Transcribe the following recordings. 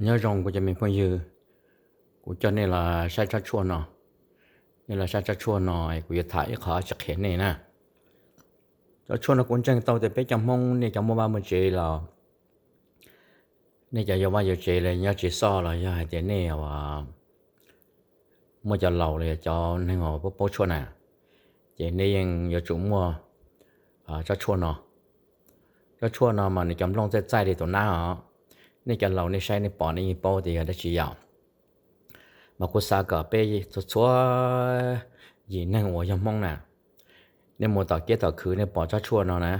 Nyob zoo kuv cov me phooj ywg, kuv coj nej los saib tsob tshuaj no. Nej los saib tsob tshuaj no, kuv yuav tham ib qho tsis qhia nej na. Tsob tshuaj no kuv ntseeg tau tias peb cov Hmoob, nej cov muaj vaj muaj tsev los, nej cov yuav vaj yuav tsev los nyob tsis xoj los yog hais tias nej muaj cov laus los yog cov neeg uas paub paub tshuaj na, ces nej yeej yuav tsum muaj tsob tshuaj no. Tsob tshuaj no mas nws cov nplooj txaij txaij li tus nab os. Nej cov laus nej saib nej pom nej yeej paub tias yog dab tsi yom. Mas kuv xav kom peb txhua txhua yim neeg uas yog Hmoob na, nej mus tom kiab tom khw nej pom tsob tshuaj no na,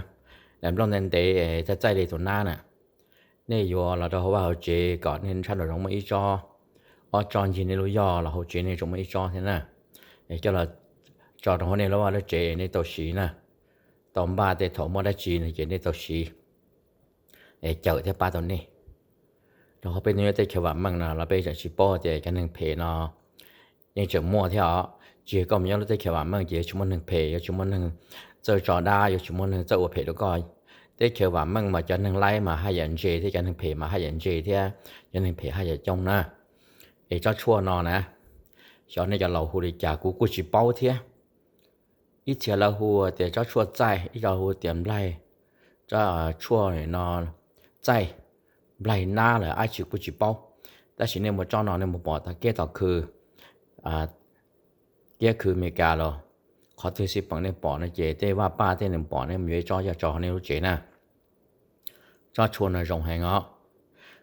daim nplooj ntev ntev txaij txaij li tus nab na, nej yuav los rau hauv vaj hauv tsev kom nej ntshav nraum zoov muaj ib tsob, ob tsob ncig nej lub yoj los hauv tsev nej tsuas muaj ib tsob thiab na. Es coj los tso rau hauv nej lub vaj lub tsev nej tau siv na, tau npaj tej thaum muaj dab tsi no ces nej tau siv, es cawm thiab pab tau nej. Rau qhov peb nyob teb chaws vam meej no los peb tseem tsis paub tias cov neeg phem no yeej tseem muaj thiab os. Tsis yog koj mus nyob lub teb chaws vam meej ces yuav tsis muaj neeg phem, yuav tsis muaj neeg txawj tso dab, yuav tsis muaj neeg txawj ua phem rau koj. Teb chaws vam meej mas cov neeg laib mas haj yam ntse thiab cov neeg phem mas haj yam ntse thiab, cov neeg phem haj yam coob na. Es tsob tshuaj no na, xyov nej cov laus hu li cas kuv kuj tsis paub thiab. Ib txhia lawv hu tias tsob tshuaj txaij, ib co hu tias nplaig, tsob tshuaj no txaij, nplaig nab los dab tsi kuj tsis paub. Tab sis nej muaj tsob no nej mus pom tom kiab tom khw, kiab khw Amelikas los qhov twg xij peem nej pom no ces tej vaj paj tej nej pom nej mus yuav ib tsob coj tso hauv nej lub tsev na. Tsob tshuaj no zoo heev os.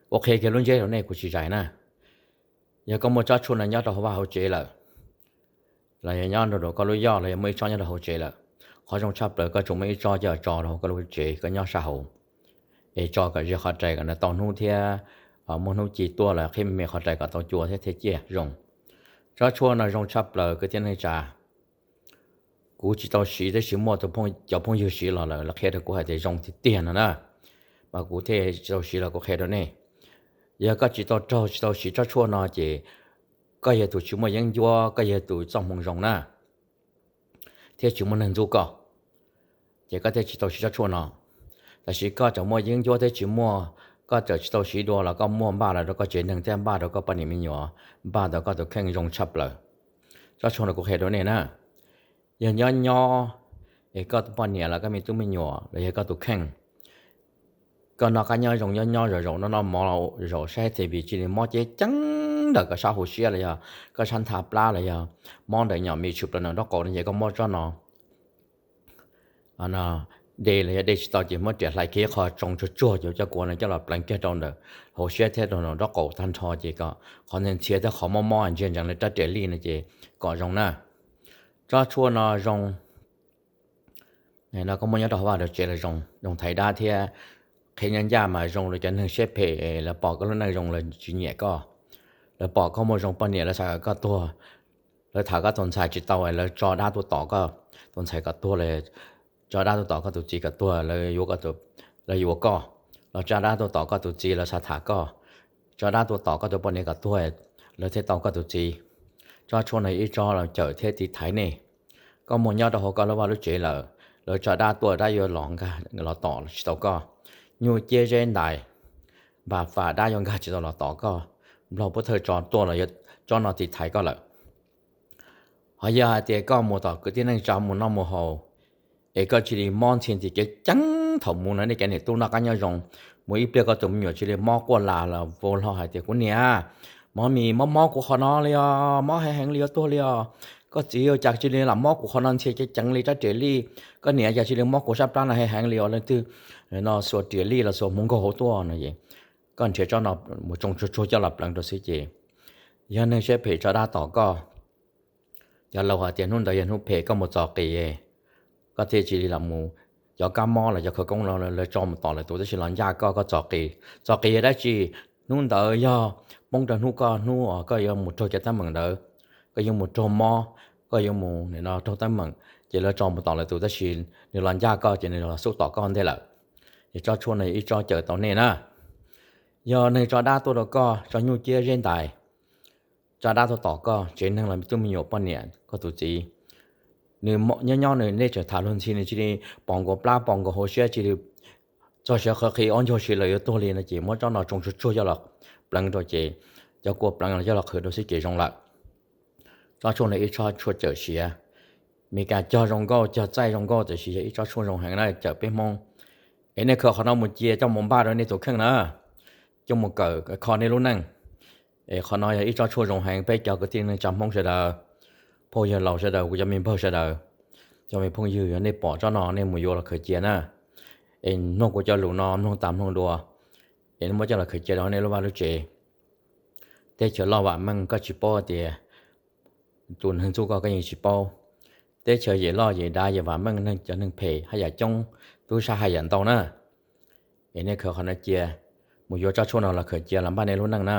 Kuv qhia kiag lub ntsiab rau nej kuv tsis zais na. Yog koj muaj tsob tshuaj no nyob rau hauv vaj hauv tsev lawm, los yog nyob rau koj lub yoj los yog muaj ib tsob nyob rau hauv tsev lawm, qhov zoo tshaj plaws koj tsuas muaj ib tsob coj tso rau hauv koj lub tsev koj nyob sab hauv, es tso kom ze qhov rais kom nws tau hnub thiab muaj hnub ci tuaj los qhib me me qhov rais kom tau cua thiab thiaj ciaj zoo. Tsob tshuaj no zoo tshaj plaws kwv tij neej tsa. Kuv tsis tau siv tab sis muaj tus, cov phooj ywg siv los lawm lawv qhia rau kuv hais tias zoo tiag tiag no na. Mas kuv thiaj tsis tau siv los kuv qhia rau nej. Yog koj tsis tau raug tsis tau siv tsob tshuaj no ces koj yog tus tsis muaj yeeb ncuab, koj yog tus txoj hmoov zoo na, thiab tsis muaj neeg ntxub koj, ces koj thiaj tsis tau siv tsob tshuaj no. Tab sis koj tseem muaj yeeb ncuab thiab tsis muaj, koj tseem tsis tau siv dua los koj muaj npaj los rau koj tsev neeg thiab npaj rau koj poj niam me nyuam, npaj rau koj tus kheej zoo tshaj plaws. Tsob tshuaj no kuv qhia rau nej na, yog nyob nyob es koj tus poj niam los koj me tub me nyuam los yog koj tus kheej, koj noj qab nyob zoo nyob nyob zaum zaum noj noj mov zaum saib T V cia li mob ceeb ceeb ntawm koj sab hauv siab los yog koj sab nthab plab los yog mob ntawm nyom mis tshwm plaws nraub qaum no ces koj muab tsob no de los yog de tsis tau ces muab riam hlais kiag ib qho tsoo tsuag tsuag ces coj kua no coj los pleev kiag rau ntawm hauv siab thiab rau nraub qaum tag nrho ces kom qhov ntxhias thiab qhov mob mob ntsia ntsees li rab riam lij no ces kom zoo na. Tsob tshuaj no zoo no koj muaj nyob rau hauv vaj hauv tsev los zoo, zoo thaiv dab thiab. Qhia ncaj ncaj mas zoo rau cov neeg siab phem, lawv pom koj lub neej zoo lawv tsis nyiam koj. Lawv pom koj muaj zoo poj niam lawv xav kom koj tuag. Lawv tham koj tus ntxhais tsis tau lawv tso dab tuaj tom koj tus ntxhais kom tuag, tso dab tuaj tom koj tus txiv kom tuag, lawv yuav koj, los tso dab tuaj tom koj tus txiv lawv xav tham koj, tso dab tuaj tom koj tus poj niam kom tuag, lawv thiaj tau koj tus txiv. Tsob tshuaj no ib tsob los cawm thiab tiv thaiv nej. Koj muaj nyob rau hauv koj lub vaj lub tsev lawm, lawv tso dab tuaj dab yuav los nkag los tom tsis tau koj. Nyuj ciab zeb ntais, npam fam dab yuav nkag tsis tau los tom koj. Nplog pub thawj tso tuaj los tsob no tiv thaiv koj lawm. Ho yog hais tias koj mus tom kwv tij neej tsa mus noj mus haus, es koj cia li mob ntxhia ntxim ceeb ceeb thaum mus no nej cov niam tub noj qab nyob zoo, mus ib pliag koj tus me nyuam cia li mob quaj las los vau hlo hais tias kuv niam, mov mis mob mob kuv qhov no li os, mob heev heev li yuav tuag li os. Koj txiv, cas cia li lam mob kuv qhov no ntxhia ceeb ceeb li rab riam lij. Koj niam, cas cia li mob kuv sab plab no heev heev li os, leej twg no xuas riam lij los xuas hmoov nkaug hauv tuaj no. Koj nrhiav tsob no mus tsoo tsuag tsuag coj los pleev rau xwb ces yog neeg siab phem tso dab tom koj. Cov laus hais tias hnub ntawd yog hnub phem koj mus txo qis, koj thiaj cia li los mus, cov kab mob los cov khawv koob no lawv tso mus tom lawv tus tab sis los ncaj koj, koj txo qis. Txo qis yog dab tsi? Hnub ntawd yog poob rau hnub koj, hnub koj yuav mus raug cov teeb meem ntawd, koj yuav mus raug mob, koj yuav mus raug teeb meem, ces lawv tso mus tom lawv tus tab sis nws los ncaj koj ces nws los xub tom koj ntej lawm. Ces tsob tshuaj no yog ib tsob cawm tau nej na. Yog neeg tso dab tuaj rau koj, tso nyuj ciab zeb ntais, tso dab tuaj tom koj tsev neeg los tub me nyuam poj niam koj tus txiv, nws nyob nyob nws nej tseem tham luag ntxhi nws cia li pom nkaus plab pom nkaus hauv siab cia li txog siav qhawv qhi ob ncaug si lawm yuav tuag li no ces muab tsob no tsoo tsuag tsuag coj los pleev rau ces cov kua pleev los coj los qhwv rau xwb ces zoo lawm. Tsob tshuaj no ib tsob tshuaj cawm siav. Meskas cog zoo nkauj, cog txaij zoo nkauj, tiam sis yog ib tsob tshuaj zoo heev na, cawm peb Hmoob. Es nej khaws qhov no mus cia coj mus npaj rau nej tus kheej na, coj mus kawm kho nej lub neej. Es qhov no yog ib tsob tshuaj zoo heev, peb cov kwv tij neej tsa Hmoob sawv daws, phooj ywg laus sawv daws, kuv cov me npawg sawv daws, cov me phooj ywg, yog nej pom tsob no nej mus yuav los khaws cia na. Es mloog kuv cov lus no mloog tas mloog dua, es muab coj los khaws cia rau nej lub vaj lub tsev. Teb chaws loj vam meej koj tsis paub tias tus neeg txub koj, koj yeej tsis paub. Teb chaws yim loj yim dav yim vam meej, neeg cov neeg phem haj yam coob, tub sab haj yam ntau na. Es nej khaws qhov no cia, mus yuav tsob tshuaj no los khaws cia los npaj nej lub neej na.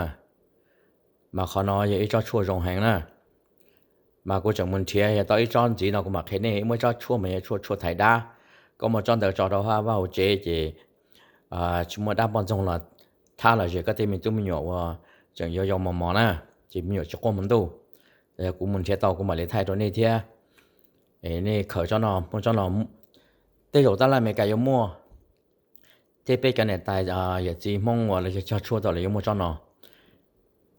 Mas qhov no yog ib tsob tshuaj zoo heev na. Mas kuv tseem mus nrhiav yog tau ib tsob ntxiv no kuv mam qhia nej. Muaj ib tsob tshuaj mas yog tshuaj, tshuaj thaiv dab. Koj muaj tsob ntawd tso rau hauv vaj hauv tsev ces tsis muaj dab poj ntxoog los thab los zes koj tej me tub me nyuam uas tseem yau yau mos mos na, ces me nyuam tsis quaj hmo ntuj. Yog kuv mus nrhiav tau kuv mam li thaij rau nej thiab. Es nej khaws tsob no, muaj tsob no, tej zaum tab laj Amelikas yuav muaj, thiab peb cov niam tais yawm txiv Hmoob uas lawv cog tshuaj tau lawv yuav muaj tsob no.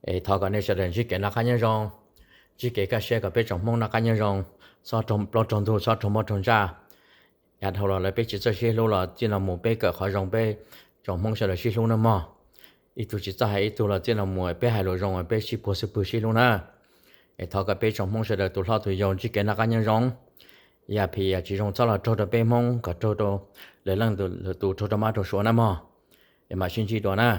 Es thov kom nej sawv daws ntsib kev noj qab nyob zoo, ntsib kev kaj siab, kom peb tsoom Hmoob noj qab nyob zoo, txhob raug plaub raug ntug, txhob raug mob raug ntsaj. Yav dhau los lawv peb tsis txawj sib hlub los txij no mus peb kawm qhov zoo, peb tsoom Hmoob sawv daws sib hlub nawb mog. Ib tug tsis txawj hais ib tug los txij no mus peb hais lus zoo, peb sib puag xub pwg sib hlub na. Es thov kom peb tsoom Hmoob sawv daws tus hlob tus yau ntsib kev noj qab nyob zoo. Yam phem yam tsis zoo txhob los raug rau peb Hmoob, kom raug rau lwm leej lwm tus, raug rau mab rau suav na mog. Es mam sib ntsib dua na.